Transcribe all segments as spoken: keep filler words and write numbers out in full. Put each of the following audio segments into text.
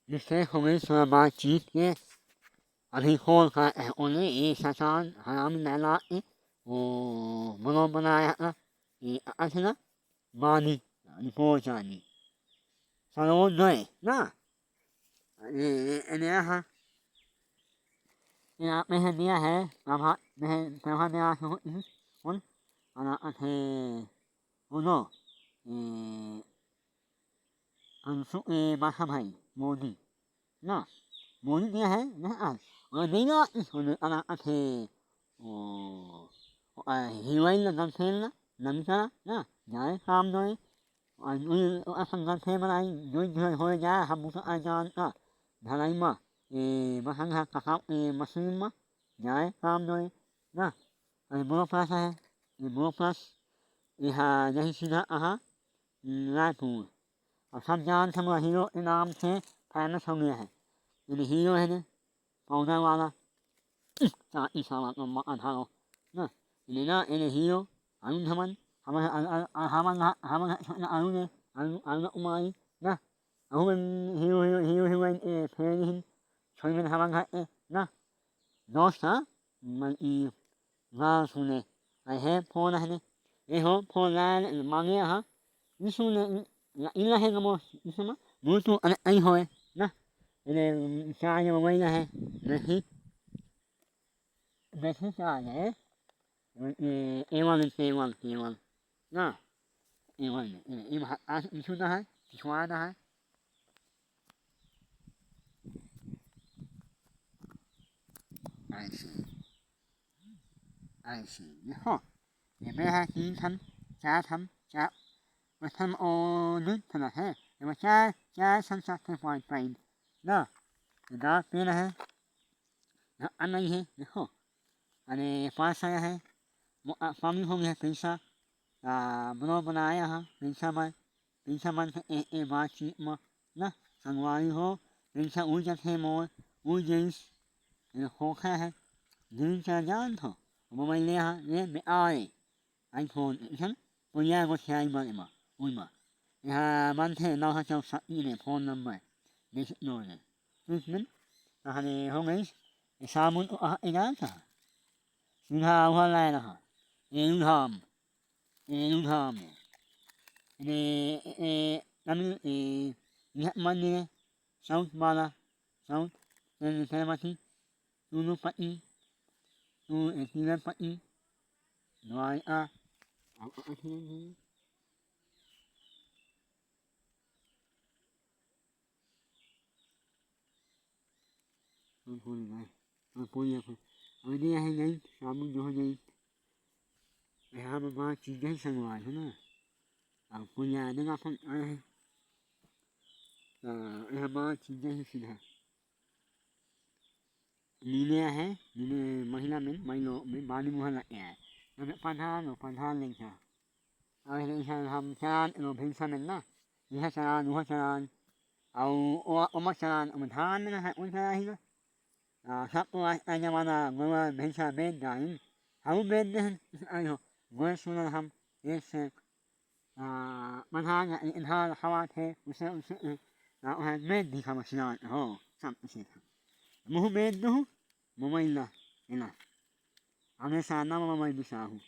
विशेष हो गई सुना बातचीत के। अभी खोल का ए ओने ए शैतान हरामी लैला ए ओ बनो बनाया ए अथना मानी रिपोर्ट आनी। सरो नोए ना। ए ए ए ने हा। ए आप में है दिया है प्रभा में है प्रभा में आ हो उन अना अथे उनो ए अंशु ए माखा भाई मोदी ना। मोदी दिया है ना आज। और नहीं ना इस होने अना अथे ओ ओ आ हिवाई ना गंसेल ना नमिता ना जाए काम नोए। और उन असन गंसेल बनाई जो जो हो जाए हम उसे आ जान का भलाई मा ए मसंग हा कहा ए मशीन मा जाए काम नोए ना। अरे बोलो पास है ये बोलो पास ये हा नहीं सीधा आहा रायपुर। और सब जान थे मोर हीरो के नाम से फेमस हो गया है। ये हीरो है ने पाउडर वाला चाटी साला तो मा अठारो ना। ये ना ये हीरो अरुण धवन हमन हमन हमन अरुण अरुण अरुण कुमारी ना। अहू मन हीरो हीरो हीरो हीरोइन ए फेर ही छोरी मन हमन घर ए ना। दोस्त हा मन ई गा सुने अहे फोन अहने ए हो फोन लाए मांगे हा। इसु ने इला हे गमो इसु मा मुतु अने आई होए ना। इने चाय मोबाइल है नहीं। देखिए क्या है। ए वन ए वन ए वन ना। ए वन ए वन आज इसु ना है पिछवाड़ा ना है। ऐसे ऐसे ये हो। ये मेरा है तीन थम चार थम चार प्रथम और दिन थम है। ये वो चार चार थम चार थम पॉइंट पॉइंट ना। ये दाग पेन है ना अनई है देखो। अरे पास आया है। मो- आ, स्वामी हो गया है पैसा। आ, बनो बनाया है पैसा में। पैसा मन से ए ए बातचीत में ना संगवारी हो। पैसा उड़ जाते हैं मोर उड़ जैस ये खोखा है। दिन चार जान थो मोबाइल ले हा ये मैं आए iPhone इसन पुलिया को सियाई मन मा उन मा यहाँ मन थे नौ सौ चौसठ ने फोन नंबर देख लो ने। इसमें कहानी हो गई सामुन आ इधर था। सुधा हुआ लाया रहा एलुधाम एलुधाम ने ए तमिल ए यह मन ने साउथ माला साउथ ने ने मसी तुनु पति तु ए तीन पति नवाई आ अब अथी Ang huli na. Ang punya ko. Ang di ahin na yun. Sabon doon na yun. Ay haba ba? Sige, sa mga ano na. Ang punya na nga pang ay. Ay haba? Sige, sila. Nine ahe, nine mahila men, mailo men, bani muhala e. Name padhan o padhan lengsa. Awe lengsa ham charan elo bhensa men na. Iha charan, uha charan. Au o oma charan, oma dhan men ha un charan hina. A sap o a anya mana goma bhensa men dain. Hau men den ayo goma suna ham ese. A man ha nya in ha hawa the usa usa. A o han men di kama sina ho sam usa. Muhu men duhu mamaila ina. Ame sa nama mamai bisahu.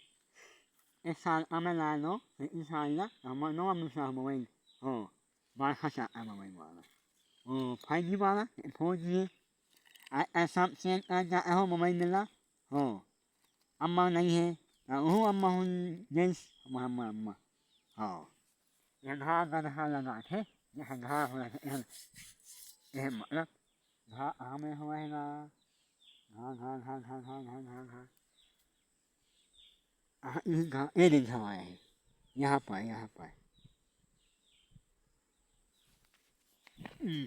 Esa ame la no, e isa ila, ama no ame sa mamai. Ho, ba khasa ama mai wala. O, phai di wala, e pho di. A a sam sen a ja ho mamai mila. Ho. Ama nahi hai. A o ama hun yes, ama ama ama. Ho. Ye gha gha gha lagate. Ye gha ho. Ye मतलब gha ame ho hai na. Gha gha gha gha gha gha gha gha. Ah, ये घा ये देख हवा है। यहाँ पर, यहाँ पर। हम्म।